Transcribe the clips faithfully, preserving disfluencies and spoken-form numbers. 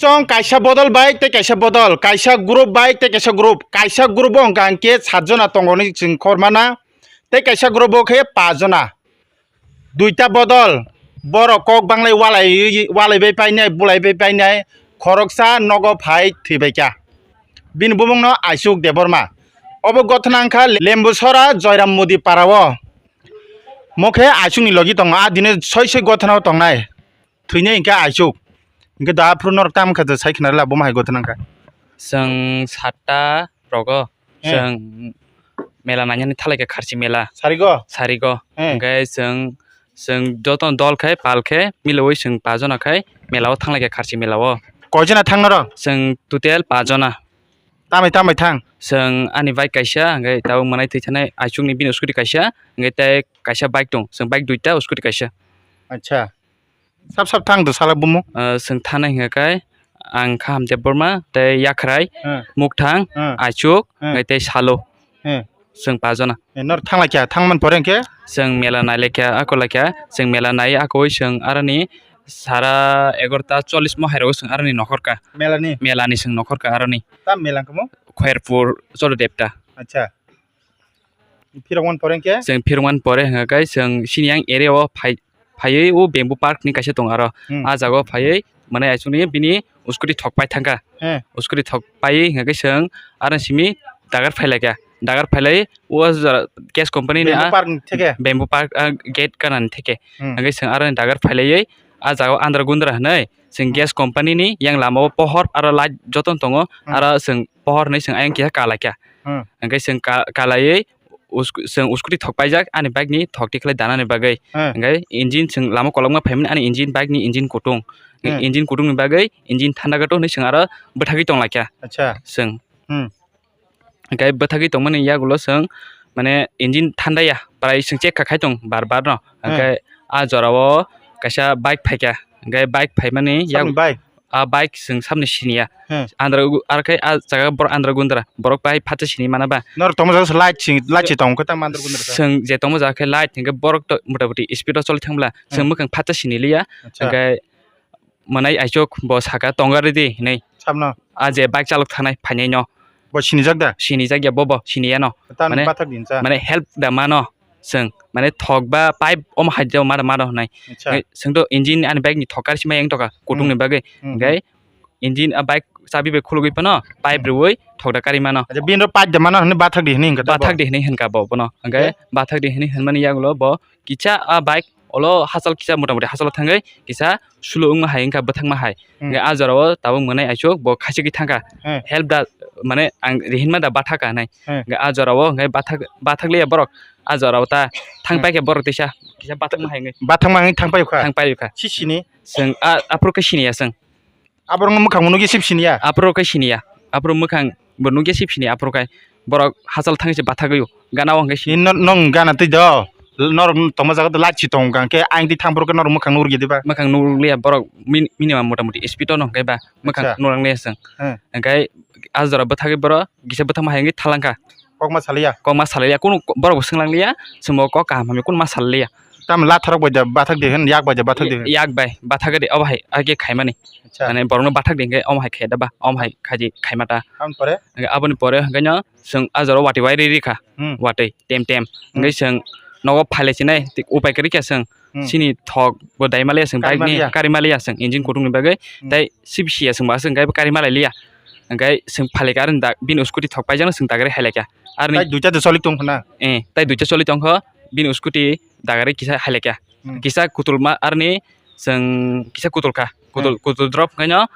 Chong kaisa bodol bike tei kaisa bodol, kaisa group bike tei kaisa group, kaisa group o hwnkha hwnkhe saat jona tongo hinwi chwng khormana, tei kaisa group o khe paanch jona. Duita bodol, borok kok banglai walai, walai bai painai, bulai bai painai, khoroksa nogo phai thwibaikha. Bini bumungno Aisuk Debbarma. Obo gothona wngkha Lembusora Joyram Modi parao. Mo khe Aisukni logi tongo, a dine soi soi gothonao tongnai. Thwinai hwnkhe Aisuk. Hwnkhe da phuru norok tamo khe sai khna rwla, bo ma hai gothona wngkha. Chwng satta rogo, eh, chwng mela nainani thalai kha kharchi mela. Sarigo? Sarigo. Eh. Hwnkhe chwng, chwng joto dol khai pal khe miloi chwng paanch jona khai mela o thanglai kha kharchi mela o. Koi jona thang norok? Chwng total paanch jona. Tamai tamai thang? Chwng ani bike kaisa, hwnkhe tabuk mwnai thwi thanai Aisukni bini scooty kaisa, hwnkhe tei kaisa bike tong, chwng bike duita, scooty kaisa. Acha. Sap sap thang do sala bumo. Ah, chwng thanai hwnkha khe ang Khaham Debbarma, tei Yakhrai, hmm, Mukthang, hmm, Aisuk, hmm, hwnkhe tei Salo. Hmm. Chwng paanch jona. Eh, nor thang lai kha, thang man pore hwnkhe? Chwng mela nai lai kha, ako lai kha, chwng mela nai ako chwng aroni sara egarota chollish mo hai rogo chwng aroni nokhor kha. Mela ni? Mela ni chwng nokhor kha aroni. Tam mela kamo? Khairpur Chododebta. Acha. Phirok man pore hwnkhe? Chwng phirok man pore hwnkha khe chwng sini yang area o phai, phaiwi o bamboo park ni kaisa tong aro. Hmm. Ah jaga o phaiwi mane aisuk ni bini scooty thok pai thangkha. He. Scooty thok pai hwnkha khe chwng aro simi dagar phai lai kha. Dagar phai lai o jora gas company ni bamboo ah park ni theke? Bamboo park ah gate gana ni theke. Hmm. Hwnkhe chwng aro dagar phai laiwi ah jaga o Andhra Gundra hinwi chwng, hmm, gas company ni yang lama o pohor aro light joto tongo. Hmm. Aro chwng pohor hinwi chwng ayang keha ka lai kha. Hmm. Hwnkhe chwng ka-, kalaiwi usk-, chwng scooty thok paijak ani bike ni thok tikhlai danani bagwi. Hmm. Hwnkhe engine chwng lama kolokma phaimani ani engine, bike ni engine kutung. Hmm. Engine kutung ni bagwi engine thanda gato hinwi chwng aro bwthagwi tong lai kha. Acha. Chwng. Hmm. Hwnkhe bwthagwi tongmani yagulo chwng mane engine thanda ya, prai chwng check kha khai tong bar bar no. Hmm. Hwnkhe ah jora o kaisa bike phaikha. Hwnkhe bike phaimani yak- Sabni bike? Ah, bike chwng sabni siniya. Hmm. Andra gu-, ar khe ah jaga borok Andra Gundra. Borok bai phatsa sini mana ba? Norok tongma jaga se light sing, light se tongo khe tamo Andra Gundra khe? Chwng je tongma jaga khe light hwnkhe borok to mota moti speed o choli thangla. Chwng, hmm, mwkhang phatsa sini liya. Acha. Hwnkhe mwnai aisuk bo saka tonga ridi hinwi. Sabno? Ah je bike chalok thanai phainai no. Bo sinijak da? Sinijak ya bo, bo siniya no. Tamni mane, bathak din cha? Mane help da mano. Chwng mane thok ba pipe omo hai jao mada mada hwnai. Acha. Chwng to engine ani bike ni thok kar sima yang toka kutung ni bagwi. Hmm. Hwnkhe engine a bike chabi bai khulugwi phano pipe, hmm, rwui thok da kari mano. Acha, bini ro pipe da mano hwnwi bathak di hwnwi hwnkha ta bo? Bathak di hwnwi hwnkha bo bono. Hwnkhe, eh, bathak di hwnwi hwnmani yagulo bo kisa a bike olo hachal kisa mota moti hachalo thangwi kisa sulo wngma hai wngkha bwthakma hai. Hmm. Hwnkhe a jora o tabuk mwnai aisuk bo khachigwi thangkha. Hmm. Help da mane ang rihinma da bathak ka hinai. Hmm. Hwnkhe a jora o hwnkhe bathak, bathak liya borok. A jora o ta thang, hmm, paikha borok teisa kisa bathakma hai wngwi. Bathakma wngwi thang paikha? Thang paikha. Si sini? Chwng a, aphuru khe siniya chwng. Aborokno mwkhangbo nukya sip siniya? Aphuru khe siniya. Aphuru mwkhang bo nukya sip siniya aphuru khe. Borok hachal thangwi se bathagwi o. Gana o hwnkhe si- Nini no-, nong gana twi do. Norok tongma jaga do light si tongo hwnkhe ayang twi thang phuru khe norok mwkhang nukya diba? Mwkhang nukliya borok min-, minimum mota moti speed o no hwnkhe ba mwkhang, acha, nuklangliya chwng. Hmm. Hwnkhe a jora bwthagwi borok kisa bwthakma hai wngwi thalangkha. Kokma salaiya? Kokma salaiya, kunu borok bo swnglangliya, chwngbo kok kaham hamya kunu ma salaiya. Tamo latharok bai da bathak di hwn, yak bai da bathak di hwn? Yak bai, bathak di obo hai age khaimani. Acha. Mane borokno bathak di hwnkhe omo hai khe da ba, omo hai khaidi khaima ta. Aboni pore? Hwnkhe aboni pore hwnkhe no chwng a jora watwi wai ri rikha. Hmm. Watwi tem tem. Hmm. Hwnkhe chwng nogo phailai chinai, upai kwrwi kha chwng. Hmm. Chini thok bo dai maliya chwng, kari bike ni maliya. Kari maliya chwng engine, hmm, kutung ni bagwi. Hmm. Tai sip siya chwng ba chwng kari malai liya. Hwnkhe chwng phalika aroni da bini scooty thok paijak no chwng dagari hai laikha. Aroni tai duita de choli tong khna? Eh, tai duita choli tong kho, bini scooty dagari kisa hai laikha. Hmm. Kisa kutul ma aroni chwng kisa kutul kha. Kutul, hmm, kutul drop hwnkhe no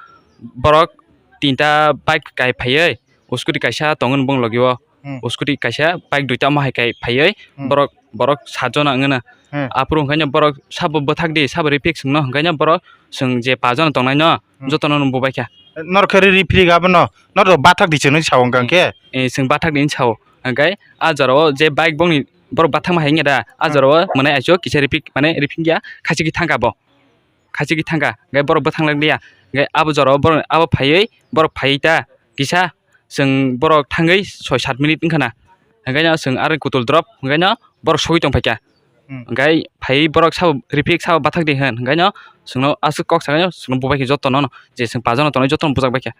borok tinta bike kai phaiwi scooty kaisa tongo bong logi o. Hmm. Scooty kaisa bike duita omo hai kai phaiwi, hmm, borok, borok sat jona wngna. Hmm. Aphuru hwnkhe no borok sabo bwthak di, sabo ripik swngno hwnkhe no borok chwng je pa jona tongnai no, hmm, jotono no bubaikha. Norok khe ri, ri phiri abono, norok bathak di chwngno sao hwnkha khe? Eh, chwng bathak di sao. Hwnkhe a jora o je bike bongni borok bathakma hai wngya da, a, hmm, jora o mwnai aichuk kisa ripik, mane riphingya khachigwi thangkha bo. Khachigwi thangkha, hwnkhe borok bwthang langliya. Hwnkhe abo jora o borok abo phaiwi, borok phaiwi ta kisa chwng borok thangwi soi sat minute wngkha na. Hwnkhe no chwng aroni kutul drop, hwnkhe no borok sogwi tongphaikha. Hmm. Hwnkhe phai borok sabo rifik sabo bathak di hwn. Hwnkhe no chwngno aswk kok sakhe no chwngno bubai khe jotono no je chwng pajakno tongnai jotono bujak bai khe.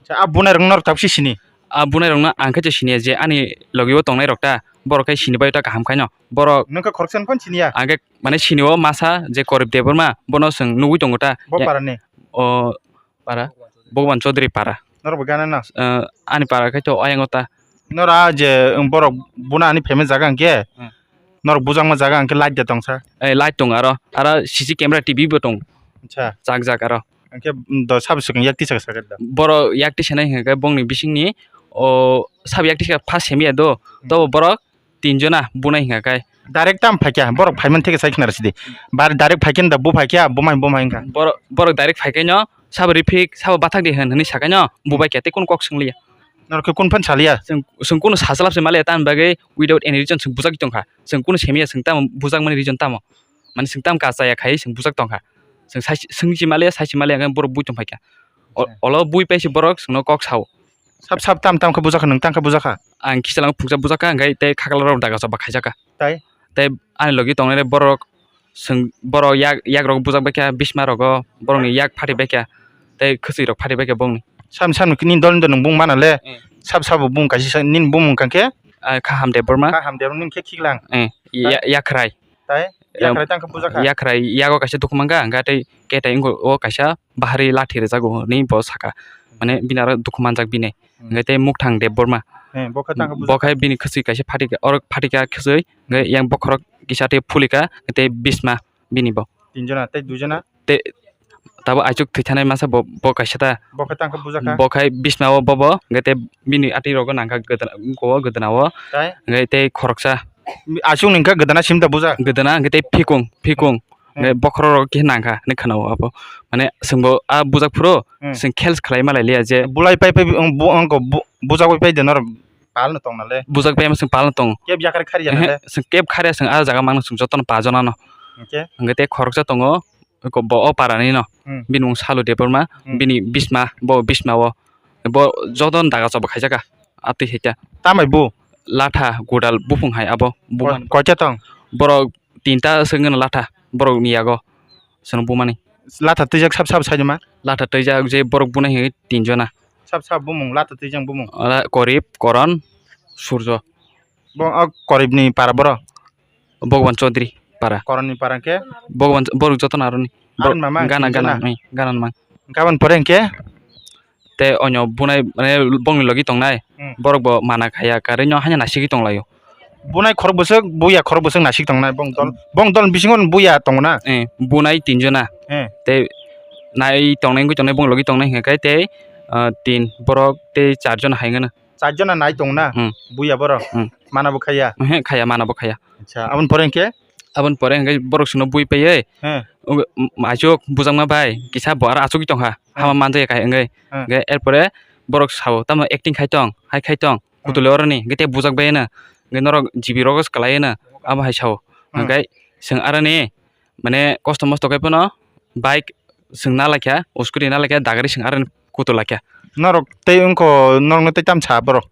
Acha, a bunai rok norok tabuk si sini? A bunai rokno ang khe se siniya je ani logi o tongnai rok ta borok khe sini bai ta kaham khaino borok. Nokha khoroksa phano siniya? Ang khe mane sini o masa je Korib Debbarma bono chwng nugui tongo ta. Bo para ni? O para Bhagwan Chaudhary para. Norok bo gana na? Eh, ani para khe to ayang o ta. Nora je, um, borok buna ani famous jaga hwnkhe. Hmm. Norok bujakma jaga hwnkhe light da tongsa? Eh, light tong aro, aro C C camera T V bo tong. Acha. Jak jak aro. Hwnkhe, um, do sabo swkang yak tisa sakhe da? Borok yak tisa nai hwnkhe bongni bisingni o sabo yak tisa first semiya do. Hmm. Tobo borok tinjona bunai hwnka khe. Direct tam phaikya, borok phaiman theke sai khna rwsidi. Bar direct phaikya da bu phaikya, bumai bumai hwnka. Borok, borok direct phaikya no, sabo rifik, sabo bathak di hwn hwnwi sakai no, bubai kya tei kunu kok swngliya. Norok khe kunu phan saliya? Chwng, chwng kunu sasalap se maliya, tamni bagwi without any reason chwng bujak tongkha. Chwng kunu semiya, chwng tamo bujakmani reason tamo? Mane chwng tam kachaya khai chwng bujak tongkha. Chwng sai, chwng si maliya, sai si maliya, borok bui tong phaikya. O-, acha. Olo bui paise borok chwngno kok sao. Sab sab tam tam khe bujakha, nwng tam khe bujakha? Ang khichalang phungsa bujakha, hwnkhe tei khakla rok daga choba khaijakha. Tai? Tei ani logi tongnai borok, chwng borok yak, yak rok bujak baikha, bisma rogo, borokni yak phati baikha, tei khwchwi rok phati baikha bongni. Sam sam nini dol dol nwng bung mana le. Eh. Sab sabo bung kaisa sa, nini bumung kangkhe? Ah, Khaham Debbarma. Khaham Debbarma nini khe khiklang. Eh, ya-, Yakrai. Tai? Em, Yakrai tang khe bujakha? Yakrai yago kaisa dukhu mankha, hwnkhe tei ketai wngkha o kaisa bahari lathi rwjago hinwi bo sakha. Mane bini aro dukhu manjak bini. Hmm. Hwnkhe tei Mukthang Debbarma. Eh, bo khe tang khe bujakha? Bo khe bini khwchwi kaisa phatika, oro phatika khwchwi, hwnkhe yang bokhorok kisa tei phulika, tei bisma bini bo. Tinjona tei duijona? Tei tabuk aichuk thwi thanai masa bo, bo kaisa ta. Bo khe tang khe bujakha? Bo khai bisma o bobo, hwnkhe tei bini atwi rogo nangkha gwdana, wngkha o gwdana o. Tai? Hwnkhe tei khoroksa. Aswk ni wngkha gwdana sim da bujak? Gwdana hwnkhe tei phikung, phikung. Hmm. Hwnkhe bokhorok rok khe nangkha hinwi khwna-o abo. Mane chwngbo a bujak phuru, hmm, chwng khel khlai ma lai liya je. Bulai pai pai, um, bu-, wngkha bu-, bujak pai pai de norok pal no tong nale. Bujak pai ma chwng pal no tongo. Keb yakar khari ya nale? Ehe, chwng keb khari ya, chwng a jaga mangno chwng jotono pa jona no. Hwnkhe? Hwnkhe tei khoroksa tongo, ko bo o para ni no. Hmm. Bini mung Salu Debbarma, hmm, bini bisma, bo bisma o. Bo jotono daga choba khaijak a, atwi hai ta. Tamai bu? Latha, godal, buphung hai abo. Ko-, buman. Koita tong? Borok tinta se wngkha latha, borok ni yago. Chwng bumani. Latha twijak sab sab sai ma? Latha twijak je borok bunai hai tinjona. Sab sab bumung, latha twijak bumung. Ala Korib, Koron, Surjo. Bo, o Korib ni para borok? Bhagwan Chaudhary para. Koron ni para khe? Bhagwan, borok jotono aroni. Borok aroni mama, gana, tinjona? Gana, eh, gana mang. Gabon pore hwnkhe? Tei onyo bunai, mane, bongni logi tongnai, hmm, borok bo mana khaya karwi no haino nasigwi tonglaio. Bunai khorok bwswk, buya khorok bwswk nasik tongnai, bong dol, bong dol bisingo buya tongo na? Eh, bunai tinjona. Eh. Tei nai tongnai wngwi tongnai, bong logi tongnai hwnkhe tei, ah, tin borok tei charjon hai wngno. Charjon nai tongo na? Hmm. Buya borok? Hmm. Mana bo khaya? Ehe, khaya, mana bo khaya. Acha, aboni pore hwnkhe? Aboni pore hwnkhe borok chwngno bui paiwi, he, o, m-, maichuk bujakma bai kisa bo aro achugwi tongkha, he, hama manjakya kahai wngwi. He. Hwnkhe erpore borok sao, tamo acting khai tong, hai khai tong, he, kutulwi oroni, hwnkhe tei bujak bai no, hwnkhe norok G B rogo se kwlaiwi no, abo hai sao. He. Hwnkhe chwng aroni, mane, kosto mosto khai phano bike chwng na laikha, scooty na laikha, dagari chwng aroni kutul laikha. Norok tei wngkho, norokno tei tamo sa borok?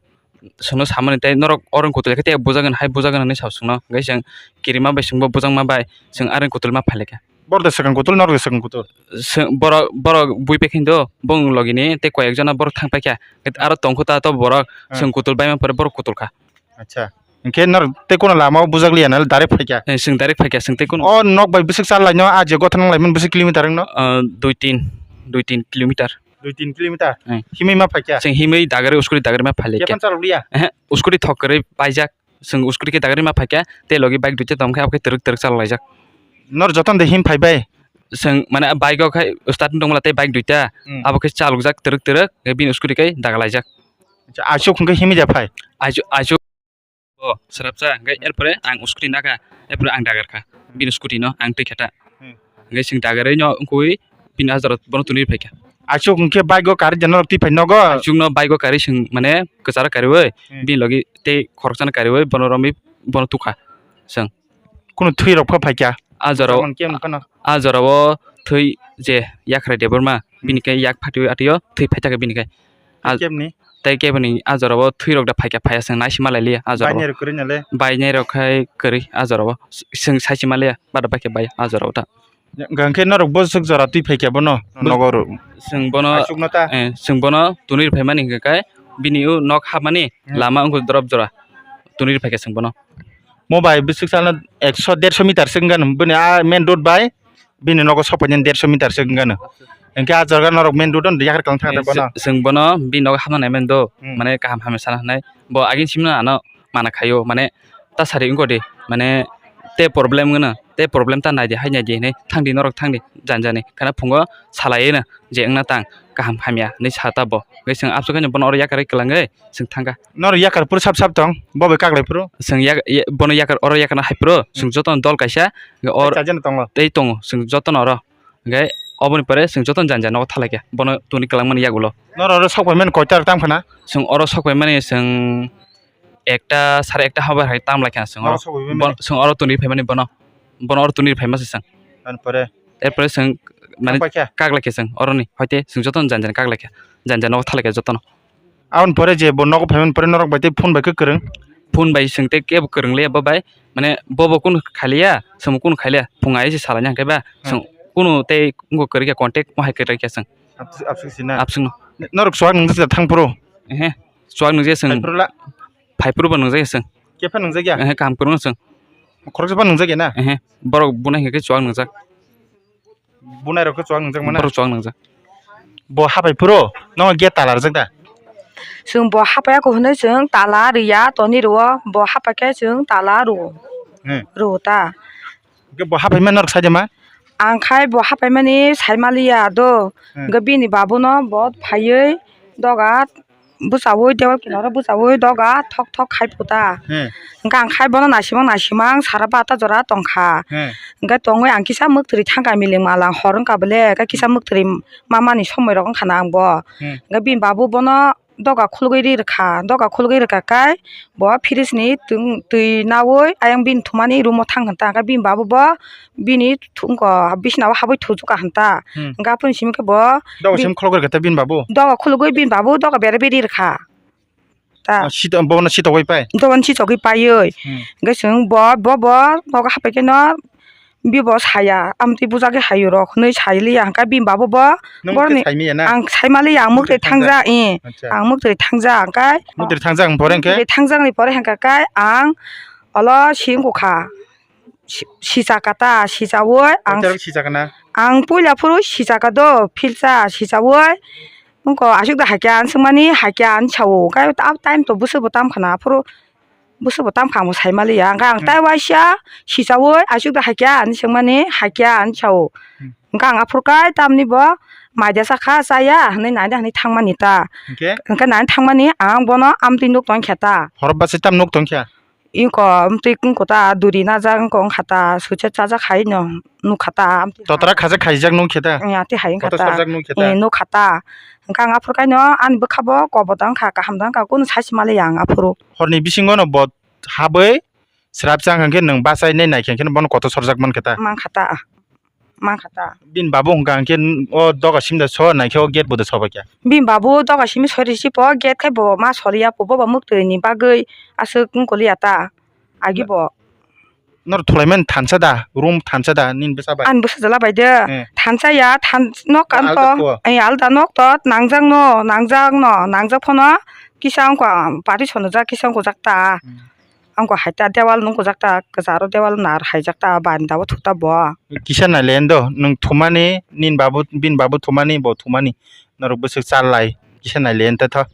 Chwngno samani tei norok oro kutul khe tei bujagwna hai bujagwna hinwi sa chwngno. Hwnkhe chwng kirima bai chwngbo bujakma bai chwng aroni kutulma phai laikha. Borok da swkang kutul, norok da swkang kutul? Chwng borok, borok bui pekhindo bong logini tei koi ekjona borok thang paikha. Aro tongkho ta to borok, hmm, chwng kutul baima pore borok kutulkha. Acha. Hwnkhe norok tei kono lama o bujak liya nai direct phaikha? Eh, chwng direct phaikha, chwng tei kono. O nok bai bwswk chal laino, a je gotha nang laimani bwswk kilometer wngno? Ah, dui tin, dui tin kilometer. Dui tin kilometer? Eh. Himwi ma phaikha? Chwng himwi dagari, scooty dagari ma phai laikha. Khe phano chalok liya? Ehe, scooty thok kwrwi paijak. Chwng scooty khe dagari ma phaikha, tei logi bike duita tongkhe, abo khe twrwk twrwk chal laijak. Nor jotono de him phai bai? Chwng mane bike o khai starting tongmala tei bike duita, hmm, abo khe chalokjak twrwk twrwk, bini scooty khe daga laijak. Acha, aswk hwnkhe himwi da phai? Aswk, aswk. O, swrapsa, hwnkhe erpore ang scooty nakha, erpore ang dagarkha, bini scooty no ang twi khe ta. Hmm. Hwnkhe chwng dagarwi no wngkui bini ajaro bono twnwi phaikha. Aswk hwnkhe bike o karwi de norok twi phai nogo? Aswkno bike o karwi chwng mane kwcharo kariwi, hmm, bini logi tei khoroksano kariwi bono romwi bono tukha chwng. Kunu thwi rok pha phaikha? A jora o, German khe wngkha no? A jora o thwi je Yakhrai Debbarma, hmm, bini khe yak phatiwi atio thwi phaithakha bini khe. A kemni? Tei keboni a jora o thwi rok da phaikha phaiya chwng naisima lai liya a jora o. Bainai rok kwrwi nale. Bainai rok khai kwrwi a jora o. Chwng saisima liya bada baikhe bai a jora o ta. Hwnkhe norok bwswk jora twi phaikha bono nogo rw. Chwng bono, aswkno ta? Eh, chwng bono twnwi rw phaimani hwnkhe kai bini o nok hapmani lama wngkha drop jora twnwi rw phaikha chwng bono. Mo bai bwswk salno ekso derso meter se wngkha bini a main road bai bini nogo sok painani derso meter se wngkha. Hwnkhe a jaga norok main road o yakar kwlwng thangkha bono. Chwng bono bini nogo hapna nai mani do, mane kaham hamya sana hinwi bo agini simi no ano mana khaio, mane ta sari wngkha di, mane te problem wngkha na, te problem ta nai di, hai nai di hinwi thang di norok thang di jani jani, khana phungo salai no je wngna tang kaham hamya hinwi sa ta bo. Hwnkhe chwng abswk khe bono oro yakarwi kwlangwi chwng thangkha. Norok yakar phuru sap sap tong, bo bai kaklai phuru? Chwng yak-, ya-, bono yakar, oro yakarna hai phuru chwng jotono dol kaisa, or-, chaijani tongo? Tei tongo, chwng jotono oro. Hwnkhe oboni pore chwng jotono jani jani nogo thalaikha, bono twnwi kwlangmani yagulo. Norok oro sok paimani koitar tamo khna? Chwng oro sok paimani chwng ekta, sare ekta habar hai tam laikha chwng oro. Oro sok paimani? Bon-, chwng oro twnwi phaimani bono. Bono oro twnwi phaima se chwng. Ani pore? Erpore chwng mane kaklaikha chwng oroni, hoite chwng jotono jani jani kaklaikha. Jani jani nogo thalaikha jotono. Aboni pore je bo nogo phaimani pore norok bai tei phone bai khe kwrwng? Phone bai chwng tei kebo kwrwng liya bo bai, mane bobo kunu khailiya, chwngbo kunu khailiya, phung ai se salaina hwnkhe ba, chwng kunu tei wngkha kwrwikha contact mo hai kwrwikha chwng. Abs-, abswk sina? Abswkno. Norok chuwak nwngjak thang phuru? Ehe, chuwak nwngjak chwng. Phai phuru la? Phai phuru bo nwngjak chwng. Kepha nwngjak ya? Ehe, kaham kwrwngno chwng. Khoroksa pha nwngjak ya na? Ehe, borok bunai hwnkhe chuwak nwngjak. Bunai rok khe chuwak nwngjak mano? Borok chuwak nwngjak. Bo hapai phuru no gate tala rwjak da? Chwng bo hapai ako hwnwi chwng tala rwya toni rwo, bo hapai khe chwng tala rwo. Hmm. Rwo ta. Hwnkhe bo hapai mani norok sai de ma? Ang khai bo hapai mani sai maliya do. Hmm. Hwnkhe bini babu no bo phaiwi doga bwchaui debol kinaro bwchaui doga thok thok khai puta. Hmm. Hwnkhe ang khai bono naisimang naisimang sara bata jora tongkha. Hmm. Hwnkhe tongwi ang kisa mwktwrwi thangkha miling malang hor wngkha bole, hwnkhe kisa mwktwrwi mamani somoi rok wngkha na ang bo. Hmm. Hwnkhe bini babu bono doga khulugwi ri rwkha, doga khulugwi rwkha kai bo fridge ni twi, twi naui ayang bini thumani room o thang kha ta, hwnkhe bini babu bo bini thu-, wngkha bisina o habwi thuchukha hwn ta. Hmm. Hwnkhe aphuru simi khe bo doga bi-, sim khulugwi rwkha ta bini babu? Doga khulugwi bini babu doga bera beri rwkha. Ta. Ah, sito-, bono sitogwi pai? Doga sitogwi paiwi. Hmm. Hwnkhe chwng bo, bo, bo nogo hapai khe no bibo saya, amtwi bujagwi haio rok hwnwi sai liya hwnkhe bini babu bo. Nwng boroni khe sai manya na? Ang sai maliya, ang mwktwi thangjak, eh. Acha. Ang mwktwi thangjak hwnkhe. Mwktwi thangjak hwnkhe pore hwnkhe? Mwktwi thangjak ni pore hwnkhe kai ang olo si wngkha. Si-, sichaka ta, sichaui ang. Koitarok sichaka na? Ang puila phuru sichaka do, philsa sichaui. Wngkha aswk da hakya ang swngmani, hakya ang sao. Hwnkhe abo time to bwswk bo tam khana, aphuru bwswk bo tam kha, ang bo sai maliya. Hwnkhe ang tai waisa sichaui, aswk da hakya ang swngmani, hakya ang sao. Hmm. Hwnkhe ang aphuru kai tamni bo maida sakha, chaya hwnwi naina hwnwi thangmani ta. Hwnkhe? Hwnkhe naina thangmani ang bono amtwi nuk tongkha ta. Horo bwsai tam nuk tongkha? Iko, amtwi wngkha ta, duri najak wngkha ta, suicide chajak hai no nukha ta, amtwi. Totra khajak khaijak nukhe ta? Nya, twi hai wngkha ta. Kotor sarjak nukhe ta? Eh, nukha ta. Hwnkhe ang aphuru kaino ani bwkha bo kobo da wngkha, kaham da wngkha, kunu sai se maliya ang aphuru. Horni bisingo no bo habwi srapsa wngkha khe nwng bachai nai naikhe khe bono kotor sarjak mankha ta? Mankha ta. Mankha ta. Bini babu hwnkha hwnkhe o doga simi da so naikhe o gate bo da sobaikha? Bini babu doga simi sori sipo gate khai bo ma soriya po, boba mwktwi ni bagwi aswk wngkoliya ta agi bo. Norok thulaimani thansa da, room thansa da nini bwsa bai? Ani bwsa jala bai de. Eh. Thansa ya, than-, nok ang to, alda to? Eh, alda nok to, nangjak no, nangjak no, nangjak phano kisa wngkha, partition rijak kisa wngkha jak ta. Hmm. Ang ko hai ta dewal nung kujak ta, kwcharo dewal nar haijak ta, baranda o thu ta bo. Kisa nai le endo, nwng thumani, nini babu, bini babu thumani, bo thumani, norok bwswk cha lai, kisa nai le ento tho.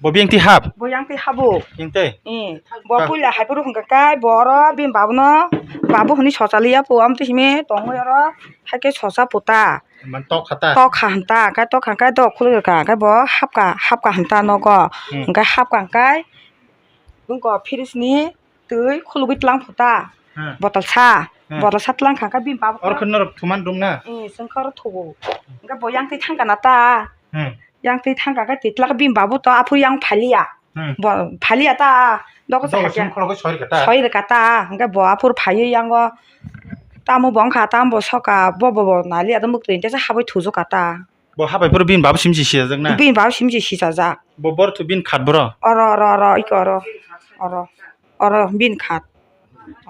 Bo biyang twi hap? Bo yang twi habo. Yang twi? Eh, bo puila hai phuru hwnkha kai, bo oro bini babu no, babu hwnwi socha liya po, amtwi simi tongwi oro, hai khe socha puta. Man tokha ta? Tokha hwn ta, hwnkhe tokha hwnkhe dok khuluk rwkha, hwnkhe bo hapkha, hapkha hwn ta nogo. Hmm. Hwnkhe hapkha hwnkhe, wngkha fridge ni twi khulugwi tlang phuta. Hmm. Botol sa, hmm, botol sa tlang kha hwnkhe bini baba. Oro khe norok thuman room na? Eh, chwng khe oro thugo. Hwnkhe bo yang twi thang kana ta? Hmm. Yang twi thang kha khe twi tlak bini babu to aphuru yang phaliya. Hmm. Bo phaliya ta, dogo dogo sa simi khulugwi soi rwkha ta? Soi rwkha ta, hwnkhe bo aphuru phaiwi yango. Tamo bo wngkha, tamo bo soka, bo bo bo nali ado mwktwi teisa habwi thujukha ta. Bo habai phuru bini baba simi se sijak na? Bini baba simi se sijajak. Bo bor thu bini khat boro? Oro, oro, oro, iko oro. Oro, oro, bini khat.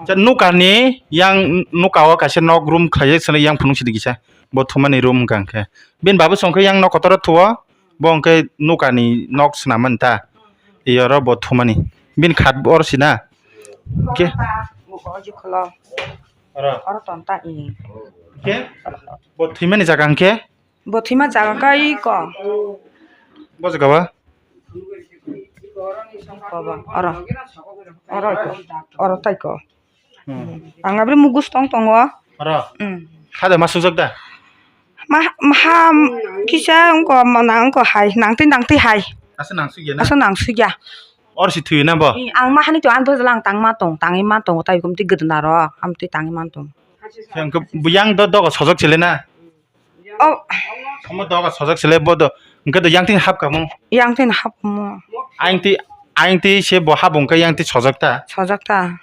Cha nukani yang nuka o kaisa nok room khlaijak sini yang phunuk sidi kisa. Bo thumani room wngkha hwnkhe. Bini baba songkhe yang nok kotor o thuo. Bo hwnkhe nukani nok swnam mani ta. Iyoro bo thumani. Bini khat oro sina. Ke? Oro. Oro tonta i. Ke? Bo thwimani jaga hwnkhe? Bo thwima jaga kai ko. Bo jaga ba? Ko ba. Oro. Oro ko. Oro tai ko. Hmm. Ang abri mugus tong tongo. Oro. Hmm. Hada masuk jak da? Ma, maha kisa wngko, ma nang wngko hai, nangtwi nangtwi hai. Asa nang sugya na? Asa nang sugya. Or si thwi na bo? I, ang ma hani to ang bwsala ang tang ma tong, tangwi ma tong, tai kum ti gdna ro, am ti tangwi ma tong. Yang ke buyang do do sojak chile na? Oh. Omo do sojak chile bo do, ke do yang tin hap kamu? Yang tin hap mo. Aing ti, aing ti se bo habung ke yang ti sojak ta? Sojak ta.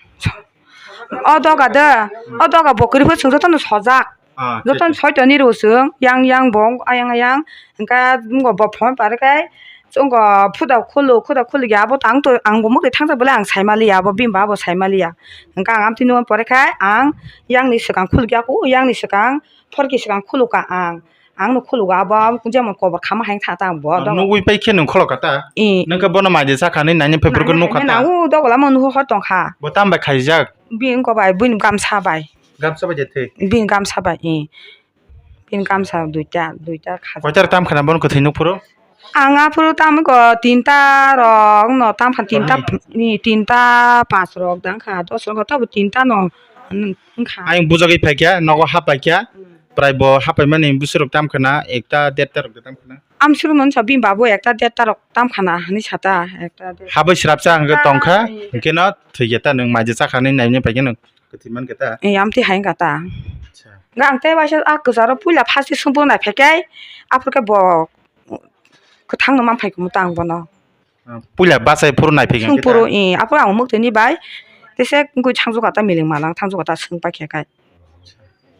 O doga de, o doga bo kwrwi phano chwng jotono sojak. Ah, jotono thik, thik. Soitoni rw chwng, yang yang bong, ayang ayang. Hwnkhe wngbo bo phone pare khai, wngbo phuda khulu, khuda khulu ya, abo tang to, ang bo mwkhwi thangjak bole ang sai maliya, abo bini ba bo sai maliya. Hwnkhe ang amtwi nukmani pore khai, ang yang ni swkang khulukya, ku yang ni swkang, phorki swkang khulukha ang. Ang no khulugo abo, abo jemon kobor khama hai wngkha ta ang bo. Ah, dogo. Nugwi pai khe nwng kholoka ta? Eh. Nwng khe bono maide sakha hinwi naini phai phuru khe nukha ta? Nang u dogo lama nuhur hor tongkha. Bo tam bai khaijak? Bini wngko bai, bini gamsa bai. Gamsa bai de thwi? Bini gamsa bai, eh. Bini gamsa duita, duita kha. Koitar tam khana bono kwthwi nuk phuru? Ang aphuru tam ko tinta rok no tam kha, tinta, ni tinta pas rok dang kha, dos rok tabo tinta no wngkha. Ayang bujagwi phaikha, nogo hapaikha. Hmm. Prai bo hapaimani bwswrok tam khana, ekta, derta rok de tam khana. Amsuru mansa bini babo ekta, derta rok tam khana, hinwi sata, ekta, derta. Habwi srapsa hwnkhe tongkha, hmm, hwnkhe no thwikhe ta nwng maide chakha hinwi naimani phaikhe nwng kwthwi mankhe ta. Eh, amtwi hai wngkha ta. Acha. Hwnkhe ang tei waisa a kwcharo puila first swngbo nai phaikhe, aphuru khe bo kwthangno man phaikha ta ang bono. Ah, puila bachai phuru naiphik swng hwnkhe phuru, ta? Eh, aphuru ang mwktwini bai tese wngwi thangjukha ta, miling malang thangjukha ta, swng paikha khai.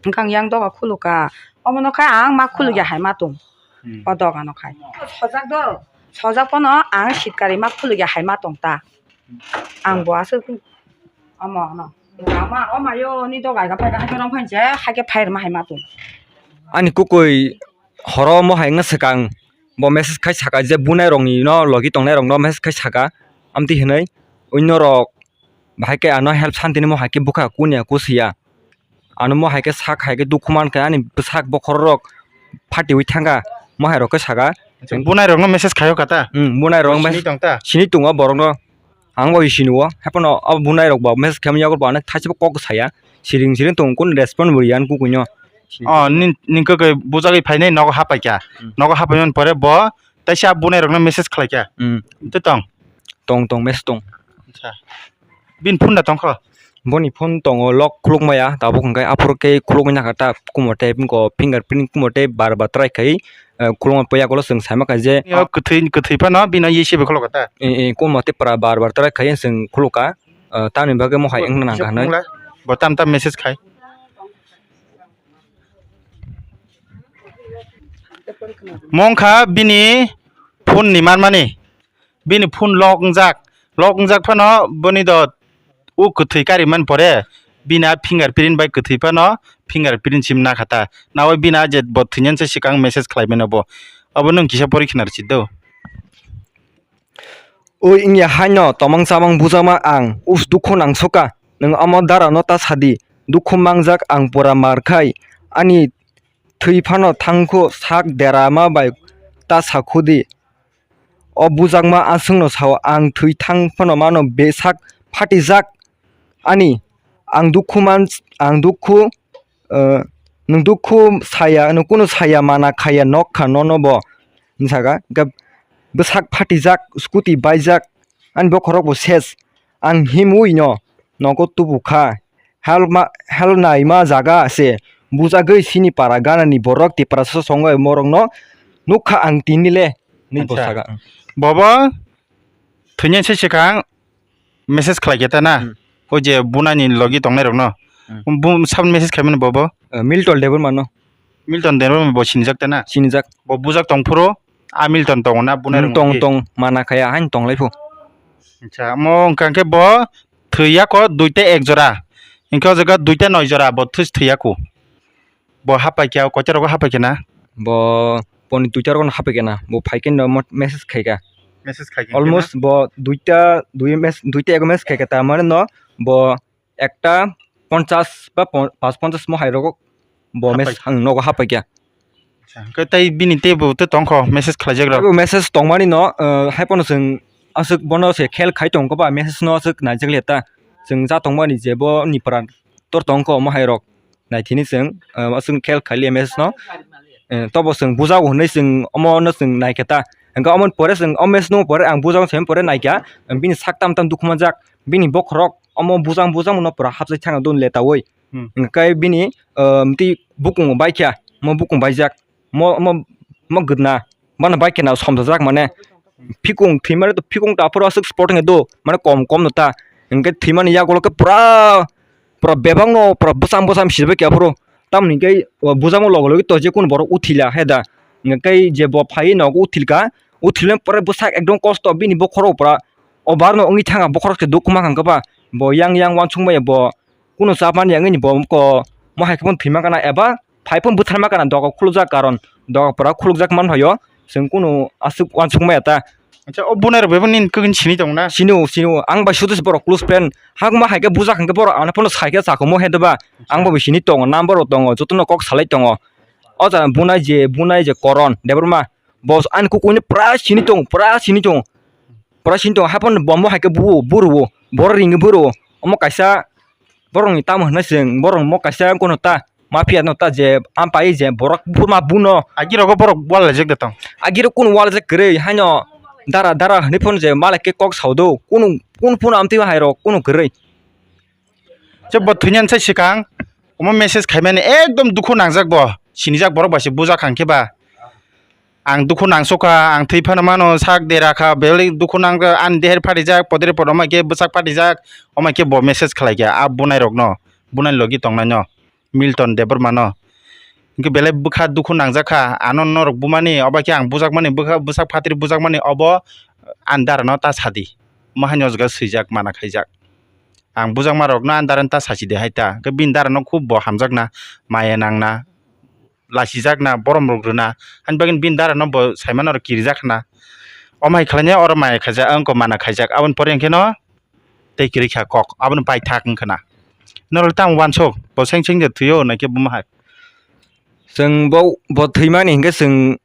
Hwnkhe ang yang doga khulukha, omono khai ang ma khulukya hai ma tong. Hmm. O dogano khai. Sojak do, sojak pono ang sitkari ma khulukya hai ma tong ta. Ang bo aswk omo no. Ang ma, o mayo ni doga ga phai ga hai rong phai je, hai khe phai rwma hai ma tong. Ani kukui horo mo hai wngna swkang. Bo message khai saka je bunai rokni no logi tongnai rokno message khai saka, amtwi hinwi, uino rok bahai khe ano help santini mo hai khe bwkha kuniya kusiya, ano mo hai khe sak hai khe dukhu mankha ani bwsak bokhorok phatiwi thangkha, mo hai rok khe saka. Acha, bunai rokno message khayo kata? Hmm, bunai rok sini tong ta? Sini tongo borokno. Ang bo sini o, haphano abo bunai rok bo message khaima yago bo ano thaisa bo kok saya, siring siring tongo, kun respond bo riya kukuino. Oh, nin, nin kok bujagwi phainai nogo hapaikha. Hmm. Nogo hapaimani pore bo taisa bunai rokno message khlaikha. Hmm. Tei tong? Tong, tong, message tong. Acha. Bini phone da tongkho? Boni phone tongo, lock khuluk maya, tabuk hwnkhe aphuru khe khuluk nai nakha ta, kumo tei bini fingerprint kumo tei bar bar try khai. Eh, khulumani puya ulo chwng saima kha je. Yo, kwthwi, kwthwi phano bino yesibe khulukha ta? Eh, eh, khulumani tei pura bar bar try khai chwng khulukha. Eh, tamni bagwi mohai wngna nangkha hinwi. Bo tam tam message khai. Mongkha bini phone ni manmani. Bini phone lock wngjak, lock wngjak phano boni do o kwthwi karimani pore bini a fingerprint bai kwthwi phano fingerprint sim nakha ta. Nawi bini a je bo thwinani se swkang message khlai mano bo. Obo nwng kisa pori khna rwchik do. Oi wngya haino tomang chamang bujakma ang, uff dukhu nangsoka, nwng omo dara no ta sadi, dukhu mangjak ang pura mar khai, ani thwi phano thangkhu sak derama bai ta sakhudi. O bujakma aswkno sao, ang thwi thang phano mano besak phatijak ani. Ang dukhu man, ang dukhu, eh, nwng dukhu saya, nwng kunu saya mana khaya nok kha nono bo, hinwi saka. Hwnkhe bwsak phatijak, scooty baijak, ani bokhorok bo ses. Ang himwi no nogo tubu kha. Hel ma, hel naima jaga se bujagwi sini para ganani borok Tiprasa songwi morokno nukha ang tini le, hinwi bo saka. Bobo thwinani se swkang message khlai khe ta na? Hmm. O je bunani logi tongnai rokno. Hmm. Bo saboni message khaimani bo bo? Eh, Milton Debbarma no. Milton Debbarma bo sinijak ta na? Sinijak. Bo bujak tong phuru a Milton tongo na bunai Hmm, rok tong, tong, mana khaya hain tong lai phu. Acha, mo wngkha khe bo thwi yako duita ek jora. Hinkhe o jaga duita noi jora bo thwi thwi yako. Bo hapai khe, koita rogo hapai khe na? Bo poni duita rogo hapai khe na. Bo phai khe no mo-, message khai kha. Message khai khe na? Almost bo duita, dui mes-, duita ego message khai kha. Tar mane no bo ekta ponchas ba pon-, pas ponchas mo hai rogo bo Hapai. Mes ang nogo hapai kha. Acha, hwnkhe tei bini teibo tei tongkho message khlaijak rok. Teibo message tongmani no, eh, hai phano chwng aswk bono se khel khai tongkho ba message no aswk naijak le ta. Chwng ja tongmani je bo ni pran tor tongkho mo hai rok. Naithini chwng, eh, aswk khel khai le message no. Eh, tobo chwng bujago hwnwi chwng omo no chwng naikha ta. Hwnkhe omo ni pore chwng o message no pore ang bujago se pore naikha. Bini sak tam tam dukhu manjak. Bini bokhorok omo bujang bujang no pura hapjai thang don le tawi. Hmm. Hwnkhe bini, ah, mtwi bukung bai kha, mo bukung baijak, mo, mo, mo gwdna, bono bai khe na somsajak mane. Phikung thwimani to phikung ta aphuru aswk spot wngya do, mane kom kom no ta. Hwnkhe thwimani yagulo khe pura, pura bebak no pura bwcham bwcham sijak khe aphuru. Tamoni hwnkhe o bujamo logi logi to je kunu borok uthila he da. Hwnkhe je bo phai nogo uthilka, uthilmani pore bwsak ekdom kosto bini bokhorok pura. O bar no wngwi thangkha bokhorok se duk kwma kha hwnkhe ba bo yang yang uansuk maya bo kunu chapmani yang ni bo ko mo hai khe phano thwima kana eba phai phano bwtharma kana doga khulukjak karon doga pura khulukjak man phaio chwng kunu aswk uansuk maya ta. Acha, o bunai rok bebo nini kwkwi sini tongo na? Sini o, sini o, ang bai sudu se borok close friend. Hakma hai khe bujak hwnkhe borok ano phano sai khe chakhumo he doba. Ang bo sini tongo, number rok tongo, jotono kok salai tongo. O jaga bunai je, bunai je Koron Debbarma. Bo ani kukuino pura sini tongo, pura sini tongo. Pura sini tongo. Haphano bo mo hai khe buo, buro o. Borok ringwi buro o. Omo kaisa borokni tamo hwnwi chwng, borok mo kaisa kono ta mafia no ta je ampai je borok buma buno. Agi rogo borok wal lajak de tong. Agi rok kun wal lajak kwrwi haino dara dara hwnwi phone je malai khe kok sao do. Kunu, kun phone amtwi hai rok kunu kwrwi. Che bo thwinani sai swkang omo message khaimani ekdom dukhu nangjak bo. Sinijak borok bai se bujak kha hwnkhe ba. Ang dukhu nangsukha, ang thwi phano mano sak dera kha, belai dukhu nangkha, ani deher phatijak, podere pod omai khe bwsak phatijak, omai khe bo message khlai kha a bunai rokno, bunai logi tongnaino, Milton Debbarma no. Hwnkhe belai bwkha dukhu nangjak kha, ano norok bumani, obo khe ang bujakmani, bwkha, bwsak phatri bujakmani, obo ani dara no ta sadi, mo haino o jaga swijak mana khaijak. Ang bujakma rokno ani dara no ta sachidi hai ta, hwnkhe bini dara no khub bo hamjakna, maya nangna, lachijak na, borom rok rwna, ani bagwi bini dara no bo saimano oro kirijak khna. Omo hai khlainai oro maya khaijak, wngkha mana khaijak, aboni pore hwnkhe no tei kwrwi kha kok, abono paithak wngkha na. Norok tamo uansuk, bo seng seng de thwio, naikhe bomo hai. Chwng bo, bo thwimani hwnkhe chwng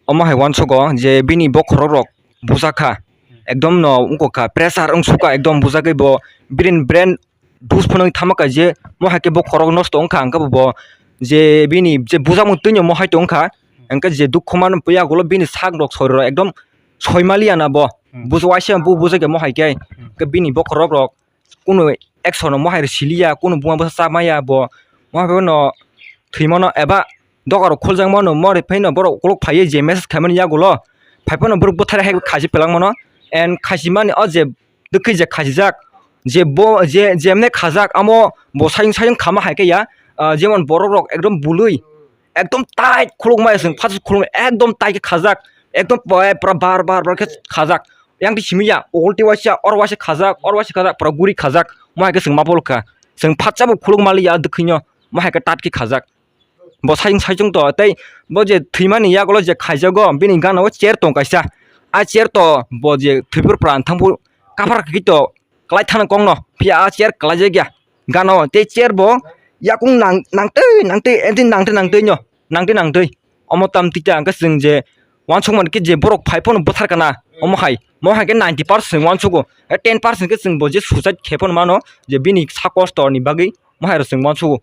omo hai uansugo je bini bokhorok rok bujak kha, ekdom no wngkha, pressure wngsukha, ekdom bujakgwi bo bini brain dus phano thama kha je mo hai khe bokhorok nosto wngkha, hwnkhe bo je bini je bujakmung twi no mo hai tongkha, hwnkhe je dukhu mano yagulo bini sak rok sori rok ekdom soi maliya na bo. Hmm. Buj waisa bu bujak mo hai khe, hmm, hwnkhe bini bokhorok rok kunu action no mo hai rok siliya, kunu buma bwsa cha maya bo, mo hai no thwi mano eba doga rok khuljak mano, mo ri phai no borok ukuluk phaiwi je message khai mani yagulo phai phano borok bwthar hai khachi pelak mano, and khachi mani o je Dwkhwi je khachijak, je bo, je, jemne khajak, amo bo sayung sayung khama hai khe ya, ah, jemon borok rok ekdom bului, ekdom tight khuluk maya chwng phatsa khuluk ekdom tight khe khajak, ekdom pura, pura bar, bar, bar khe khajak. Yang twi simi ya, ulti waisa, or waisa khajak, or waisa khajak, pura guri khajak, mo hai khe chwng ma bolkha. Chwng phatsa bo khuluk mali ya dwkhwino, mo hai khe tight khe khajak. Bo sayung sayung to tei bo je thwimani yagulo je khaijago bini gana o chair tong kaisa. A chair to bo je thwipur pran thangbu kaphar khe to klai thana kongno. Phiya a chair klai jak ya gana o tei chair bo yakung nang, nangtwi nangtwi edi nangtwi nangtwi no nangtwi nangtwi. Omo tam tita hwnkhe chwng je uansuk mankhe je borok phai phano bwthar kana omo hai. Mo hai khe ninety percent uansugo. Ten percent khe chwng bo je suicide khe phano mano je bini sa kosto ni bagwi mo hai rw chwng uansugo.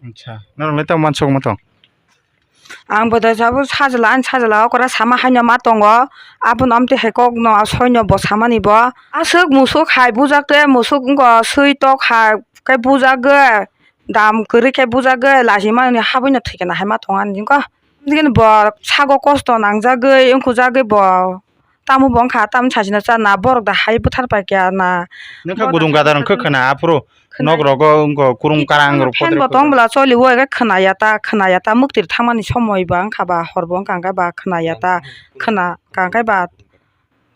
Acha, norok le tamo uansuk ma tong? Ang bo da jabo sajla, ani sajla okra sama haino ma tongo. Abono amtwi hai kok no soino bo samani bo. Aswk musuk hai bujak te musuk wngkha swi tok hai khe bujagwi dam kwrwi khe bujagwi lachimani habwino thwikena hai ma tongo ani jingkho. Nini bo sago kosto nangjagwi wngkujagwi bo tamo bo wngkha tamo sachina cha na borok da hai bwthar paikha na. Nokha gudung gadar wngkha khwna aphuru. Khwnai. Nok rogo wngkha kurung karang rok fan bo tong bwla choli o, ega khwnaya ta, khwnaya ta, mwktwi thangmani somoi ba wngkha ba, hor bo wngkha, hwnkhe ba khwnaya ta, khwna, hwnkhe ba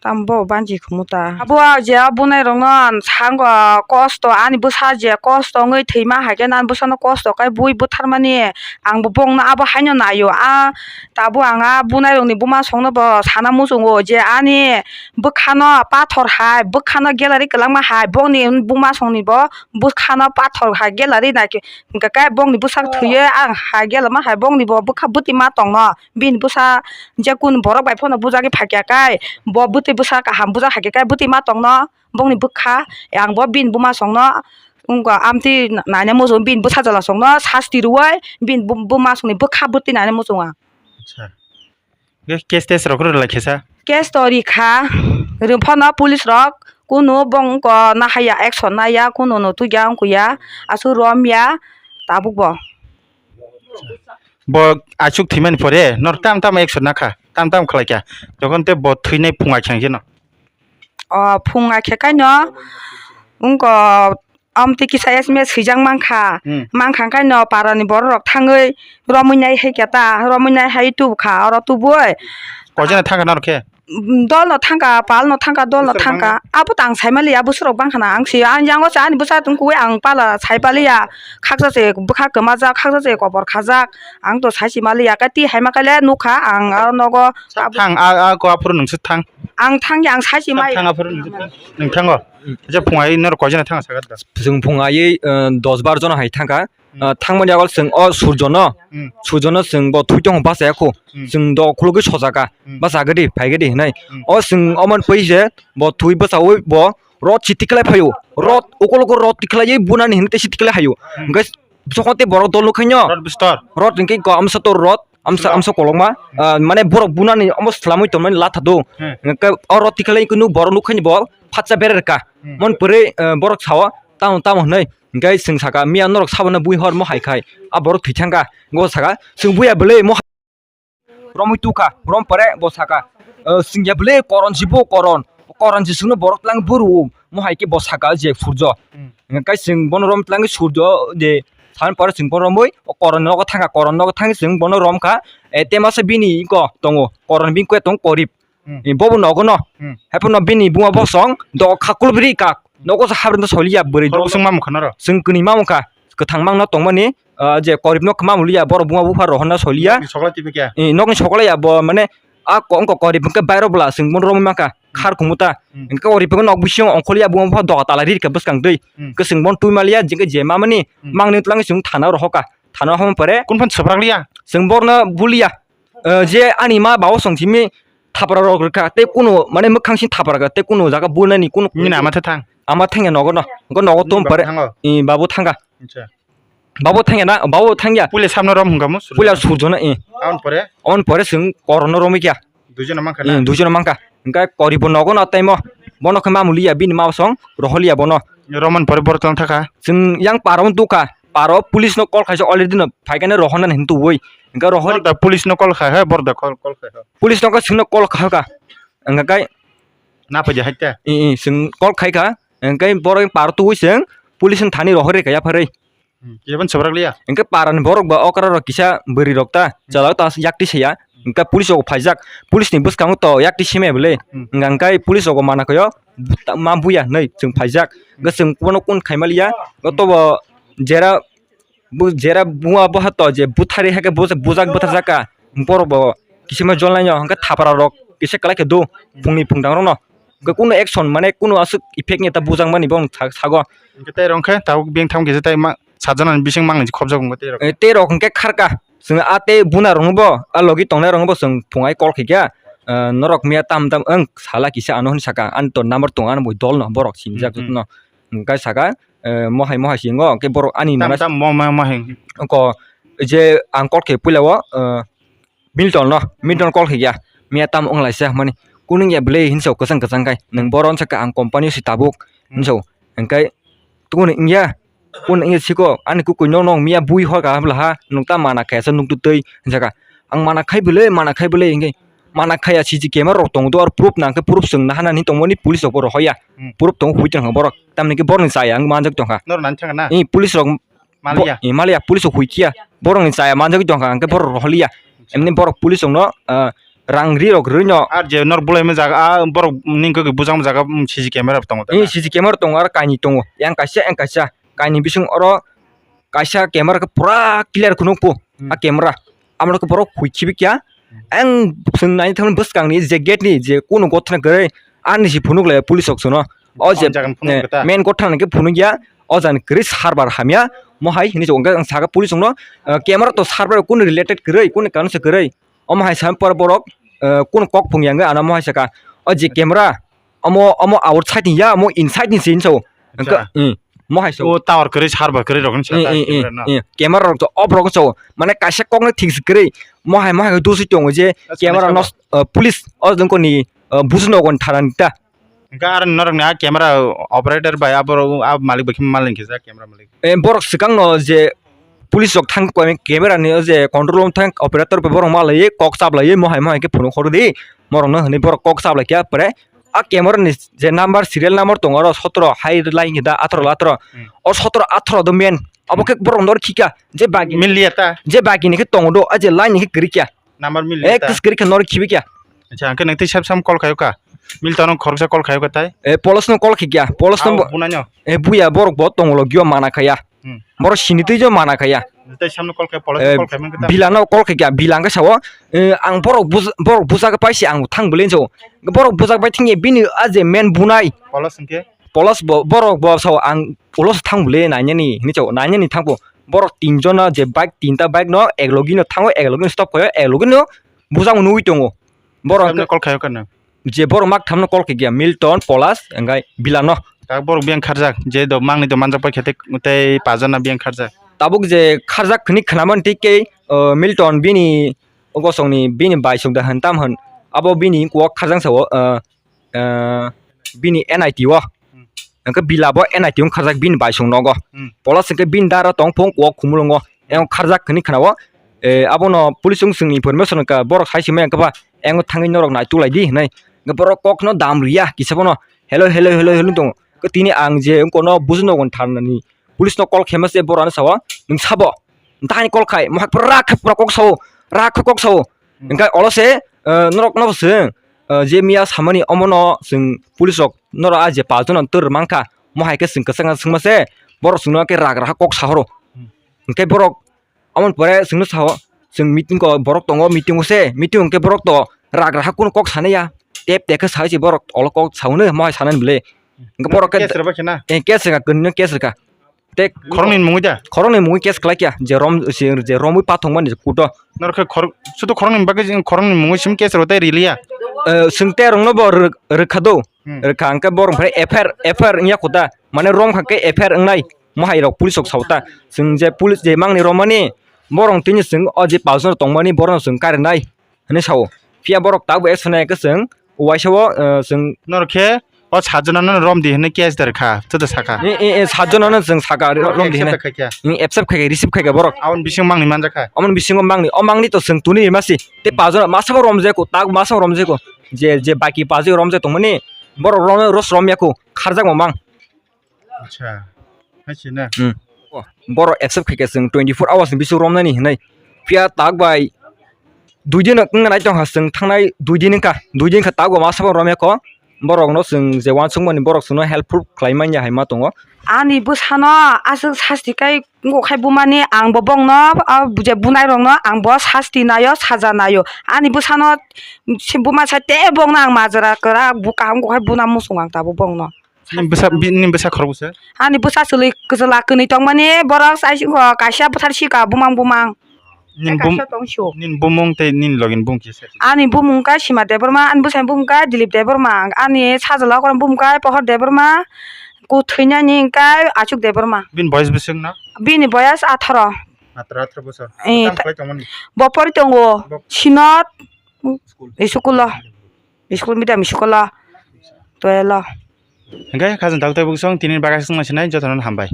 tamo bo banchi khumu ta. Abo je o bunai rokno sango kosto, ani bwsa je kosto wngwi thwima hai khe, nang bwsano kosto khe bui butharmani, ang bo bongno abo haino naio. A tabuk ang a bunai rokni buma songno bo sana muchungo je ani bwkhano pathor hai, bwkhano gallery kwlangma hai, bongni buma songni bo bwkhano pathor hai gallery naikhe, hwnkhe khe bongni bwsak thwiwi ang hai galama hai bongni bo bwkha bwtwi ma tongno, bini bwsa je kun borok bai phano bujagwi phakya khe bo bwtwi bwsa kaham bujak hai khe bwtwi ma tongno bongni bwkha, ang bo bini buma songno wngkha amtwi naina muchung bini bwsa jala songno sasti rwui bini bu-, buma songni bwkha bwtwi naina muchung ang. Acha. Ge case test rok rwlai khe sa? Case to rikha, rwphano police rok kunu bongko nahaya, action naya, kunu no tugya wngkuya, aswk romya tabuk bo. Bo achuk thwimani pore nor tam tam action nakha, tam tam khlaikha, jokhon te bo thwinai phunga khang jeno. O phunga khe kaino wngko. Amtwi kisa S M S swijak mankha, hmm, mankha khe no parani borok rok thangwi romwi nai hai khe ta, romwi nai hai tubukha, oro tubui. Koijana thangkha norok khe? Dol no thangkha, pal no thangkha, dol no thangkha. Abo tang saimaliya, bwswk rok bangkha na, ang si, ang yango cha ani bwsa tong kuwi ang pala saipaliya, khaksa se bwkha kwmajak, khaksa se kobor khajak, ang to saisi maliya, kati hai ma kale nukha ang aro nogo. Thang, a, a ko aphuru nungsuk thang. Ang thangya, ang saisi mai. Thang aphuru nungsuk thang. Nwng thango. Je phung ai norok koijana thang sagat da. Chwng phung ai, eh, dos bar jona hai thangkha. Hmm. Eh, thangmani agol chwng o surjono, hmm, surjono chwng bo thwi tong bachaya kho. Hmm. Chwng do khulugwi sojaka. Hmm. Bachagadi, phaigadi hinai. Hmm. O chwng oman pui je bo thwi bachawi bo rot chiti khlai phaio. Rot ukologo rot tikhlai bunani hinwi tei chiti khlai haio. Hmm. Hwnkhe jokhon tei borok dol nukhaino. Rot bistor. Rot hwnkhe ko amsa to rot. Amsa, amsa kolokma, ah, mane borok bunani omo swlamwi tongmani latha do. Hmm. Hwnkhe oro tikhalai kunu borok nukhaini bo phatsa bererka. Hmm. Mon pore, eh, borok sao tamo tamo hwnwi. Hwnkhe chwng saka miya norok sabana bui hor mo hai khai. A borok thwi thangka. Go saka chwng buya bwlwi mo romwi tukha. Rom pore bo saka, eh, chwngya bwlwi koron si bo koron. Koron si chwngno borok tlang buru. Mo hai khe bo saka je surjo. Hmm. Hwnkhe chwng bono rom tlang surjo je. San pore chwng bono romwi, o koron nogo thangkha, koron nogo thangwi chwng bono romkha, eh, te masa bini iko tongo, koron bini kwe tongo korib. Hmm. Eh, bobo nogo no. Hmm. Haiphano bini buma bosong, do kha kulbri ka, nogo sa habri no soliya bwrwi. Khorok bwswng mamukha noro? Chwng kwnwi mamukha, kwthang mangno tongmani, ah, je korib no mamuliya, borok buma bupha rohorna soliya. Nokni sokla tibikya? Eh, nokni sokla ya bo, mane, a ko-, wngkha korib hwnkhe bairo bwla chwng bono romwi mankha, hmm, khar kumuta. Hmm. Hwnkhe korib hwnkhe nok bisingo ongkhorliya, buma bupha doga tala ri rikha bwskang twi. Hmm. Hwnkhe chwng bono twi maliya, je hwnkhe je mamani, hmm, mangni twlangwi chwng thana rohorkha. Thana rohorma pore. Kunu phano swprak liya? Chwng borno buliya. Eh, je ani ma bawo song simi thapra rok rwkha, tei kunu, mane, mwkhang sing thapra rwkha, tei kunu jaga bunani kunu. Nini ama the thang? Ama thangya nogo no. Hwnkhe nogo tom pore. Nini babu thango? Eh, babu thangkha. Acha. Babo thangya na, babo thangya. Puila samno rom hwnkha mo? Puila surjona, eh. Aboni pore? Aboni pore chwng korokno romwi kha. Duijono mankha na? Eh, duijono mankha. Hwnkhe koribo nogo no taimo. Bono khe mamuliya, bini mabosong roholiya bono. Romani pore borok tong thakha? Chwng yang paro tukha. Paro police no call khaisa already no phaikhe no rohornani hinwi tubui. Hwnkhe rohor. Borok da police no call khai ha, borok da call, call khai ha. Police no khe chwngno call khai kha. Hwnkhe kai. Na phaidi hai te? Eh, eh, chwng call khai kha. Hwnkhe borok paro tubui chwng police no thani rohor rikha yapharwi. Hmm, kebon swbrak liya? Hwnkhe parani borok ba okra rok kisa bwrwi rok ta, hmm, chwla ta yakti saya. Hwnkhe police rok phaijak, police ni bwskango to yakti seme bwle. Hmm. Hwnkhe police rok mana khaio, ma buya hinwi chwng phaijak. Hwnkhe chwng bono kun khaima liya, to bo jera, jera buma boha to je buthari hakhe bujak butharjak kha. Borok bo kisima jolnaino hwnkhe thapra rok kisa kwlai khe do, phungni phungdang rokno. Hwnkhe kunu action mane kunu aswk effect ni ta bujakmani bo wng sago. Hwnkhe tei rok khe tabuk beng tham kisa tei ma sajana ni bising mang ni khobjak wngkha tei rok. Eh, tei rok hwnkhe kharka. Chwng a tei buna rok bo a logi tongnai rok bo chwng phungai call khaikha. Eh, norok miya tam tam wng sala kisa ano hinwi saka. Ani to number tongo, ano bo dol no borok sinijak jotono. Hmm, hmm. Hwnkhe saka, eh, mohai mohai singo hwnkhe borok ani tam mana tam mo ma ma hin. Ko je ang call khe puila o, eh, Milton no, Milton call khaikha. Miya tamo wnglaisa hwnmani. Kunungya bwlai hinwi sao kwchang kwchang khai. Nwng boro wngsa kha ang company o si tabuk hinwi sao. Hwnkhe tukuni wngya. Kunu wngya siko ani kukui no nong miya bui hor kaham laha. Nwng ta mana khaisa nuk tu twi hinwi sakha. Ang mana khai bwlai, mana khai bwlai hwnkhe. mana khaya C C camera rok tongo do, aro proof nang khe proof chwng naha nani tongmani police rok bo rohoya. Hmm. Proof tongo hui tongkha borok, tamni khe borokni chaya wng manjak tongkha. Norok nani thangkha na? Eh, police rok Maliya. Bo-, eh, maliya, police rok hui khiya. Borokni chaya manjagwi tongkha, hwnkhe borok rohorliya. Emni borok police rokno, ah, rang ri rok rwino. Ar je norok bulaima jaga, ah, borok nini khe bujakma jaga, mm, C C camera tongo ta? Eh, C C camera tongo, aro kainwi tongo. Yang kaisa, yang kaisa. Kainwi bising oro kaisa camera khe pura clear khe nukphu. Hmm. A camera. Amorok borok hui khibi kya. Ang chwng naina thangmani bwskangni je gate ni je kunu gothana kwrwi ani si phunuk lai police rok chwngno. O je, jagan phunuk eh, khe ta? Main gothana khe phunuk ya, o jagan kwrwi server hamya, mo hai hinwi chwng khe ang saka police rokno, eh, camera to server kunu related kwrwi, kunu kanwi se kwrwi. Omo hai sa por borok, eh, kunu kok phung yang ano mo hai saka. O je camera, omo, omo outside ni ya, omo inside ni se hinwi sao. Acha. Hwnkhe, hmm. Mo hai so. O tower kwrwi, server kwrwi rok hinwi sa ta, eh, eh, eh, camera no. Eh, camera rok to off rok so. Mane kaisa kok no thik se kwrwi. Mo hai, mo hai dusi tongo je. Acha, camera no, eh, police o jongko ni, eh, busu no gon tharan ta. Hwnkhe aro norok ni a camera operator bai aboro a malik bai khe malik khe ja camera malik. Eh, borok swkang no je police rok thang koi camera ni o je control room thang operator bai borok malai kok chap lai mo hai, mo hai khe phunuk horo di. Morok no hinwi borok kok chap lai khe pore. A camera ni je number, serial number tongo, oro sotoro hai line da, atoro atoro. Hmm. O sotoro atoro do men. Abo khe borok nor khika, je bagi. Miliya ta? Je bagi ni khe tongo do, a je line ni khe kwrwi kya. Number miliya ta? Eh, kwrwi khe nor khibi kya. Acha, hwnkhe nang tei sab sam call khayo ka? Milton no khoroksa call khayo ka tai? Eh, police no call khikya, police no. Abo bo-, bunai no? Eh, buya borok bo tongo lo gyo mana khaya. Hmm. Borok sini twi jo mana khaya. Tei samno call khai, police eh, call khai man khe ta? Bila no call khai kya, bila hwnkhe sao, eh, ang borok buj-, borok bujak pai se ang thang bwlwi sao. Borok bujak pai thang ya bini a je men bunai. Police hwnkhe? Police bo, borok bo sao ang ulo se thang bwlwi nainani hinwi sao, nainani thang bo. Borok tin jona je bike, tinta bike no ek logi no thango, ek logi no stop khayo, ek logi no bujak nugwi tongo. Borok samno hwnkhe call khayo ka nang? Je borok mak thamno call khe gya, Milton, Polas, hwnkhe Bilano. Tak borok biyang kharjak, je do mangni do manjak pai khe tei, tei pajana biyang kharjak. Tabuk je kharjak khini khnaman tei kei, o, Milton bini gosongni bini bai song da hwn tam hwn. Abo bini kok kharjang sao, o, o, bini N I T o. Hmm. Hwnkhe Bila bo N I T o kharjak bini bai song nogo. Hmm. Polas hwnkhe bini dara tong phung kok khumulungo. Yang kharjak khini khnao. E, abono police wng swngni information ka borok sai simai hwnkhe ba yang thangwi norok nai tulai di hinai. Hwnkhe borok kokno dam riya kisa bono. Hello, hello, hello, hello tong. Khe tini ang je wngkono buju nogon tharnani. Police no call khema se borok ano sao. Nwng sabo. Ntaini call khai. Mohak pura khe pura kok sao. Ra khe kok sao. Hmm. Hwnkhe olo se, eh, norok no se, eh, je miya samani omono chwng police rok norok a je pajano tor mankha. Mohai khe chwng kwchangma swngma se. Borok chwngno khe ragra ha kok sahoro. Hmm. Hwnkhe borok Aboni pore chwngno sao, chwng meeting o borok tongo, meeting o se, meeting hwnkhe borok to ragra ha kunu kok sanai ya. Tep tep khe sai se borok olo kok saune, mohai sanani bwle. Hwnkhe borok khe case rwbai khe na? Eh, case rwkha, kwnwi no case rwkha. Tei khoroknwi mungwi da? Khoroknwi mungwi case khlai kya, je rom, je, je romwi pathokmani je kuto. Norok khe khorok, sudu khoroknwi bagwi, khoroknwi mungwi sim case rw tei riliya? Eh, chwng tei rokno bo rw-, rwkha do. Hmm. Rwkha hwnkhe borok phai F I R, F I R wngya kho ta, mane romkha khe F I R wngnai, mohai rok police rok sao ta, chwng je police je mangni romani, borok tini chwng o je pajano tongmani borokno chwng karinai hinwi sao, phiya borok tabuk action nai khe chwng uaisa o, eh, chwng. Norok khe o sajona no romdi hinwi case da rwkha, joto sakha. E, e, e, sajona no chwng saka, ro-, romdi hinwi. Accept khai kha. Accept khai kha, receive khai kha borok. Aboni bisingo mangni manjakha. Aboni bisingo mangni, o mangni to chwng tuni rimasi, tei pajano masa bo romjai kho, tabuk masa bo romjai kho. Je, je baki pajwi romjak tongmani, borok romno ros romya kho, kharjakma mang. Acha, hai se na? Hmm. Borok accept khai khe chwng twenty four hours ni bisingo romnani hinwi. Phiya tak bai dui din wngna nai tongkha chwng thangnai dui din wngkha, dui din wngkha tak bo masa bo romya kho. Borokno chwng je uansukmani borok chwngno helpful khlai manya hai ma tongo. Ani bwsano aswk sasti kai wngkha khai bumani, ang bo bongno, ah, je bunai rokno ang bo sasti naio, saja naio. Ani bwsano se buma sai tei bongno ang majra kwrak bu kaham wngkha khai buna muchungo ang tabuk bongno. Nini bwsa, bi-, nini bwsa khorok bwsa? Ani bwsa chwlwi kwchwla kwnwi tongmani borok sai siko kaisa bwthar sika bumang bumang. Nini bum-, kaisa tong sio. Nini bumung tei nini logini bumung kisa. Ani bumung kha Sima Debbarma, ani bwsani bumung kha Dilip Debbarma, ani sajla okra bumung kha Pohor Debbarma, ku thwinani hwnkha Achuk Debbarma. Bini boyes bwswk no? Bini boyes atharo. Matra atharo bosor. Eh, tamo ta-, khlai tongmani? Bo pori tongo. Bo Sinot school. School o. School medium school o. Twelve o. Hingke khajang tabuk tabuk song tini bagwi song sinai jotono hambai.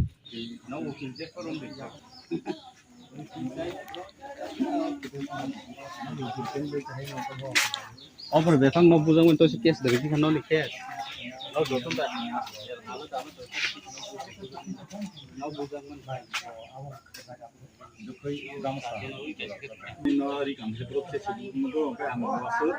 Obor befang no bujang to si case dari kan no ni case. No joto da. No bujang man bai. Dukoi dam sa. No ri kam se prok se se mo do ka am wasu.